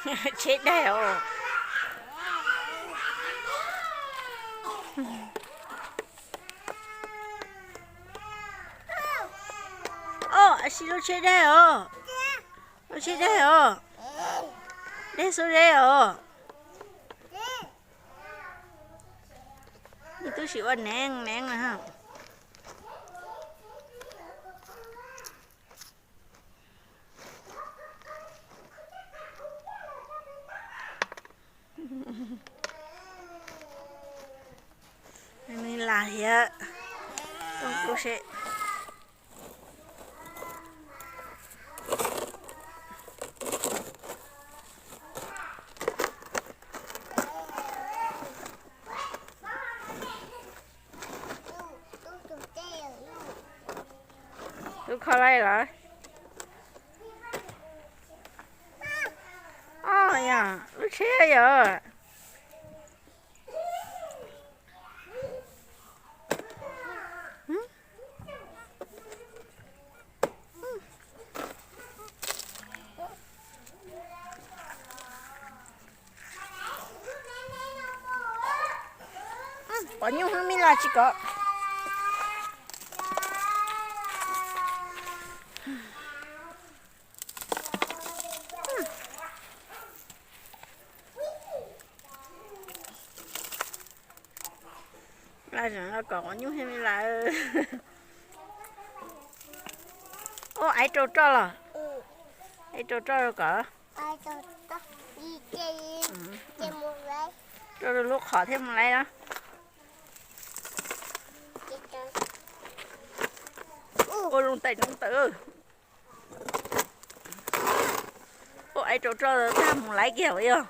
Tsheb daig os. Os, a si lub tsheb daig os. Lub tsheb daig os. Daig xub zeb os. Nws twb sim ua neeb neeb na. Nws lam hiav tooj kub seb. Lub kho laij los? Os, yog lub tsheb yog. Pom nyuj hwv me las tsis kov. Laj zeem los kom qhov nyuj thiaj li lawm. Ua aiv rau roj los? Aiv rau roj rau kom rau lub qhov thiaj mus laib los. Ua loo taim loo tawm. Ua aiv rau roj tag mus laib kiag os.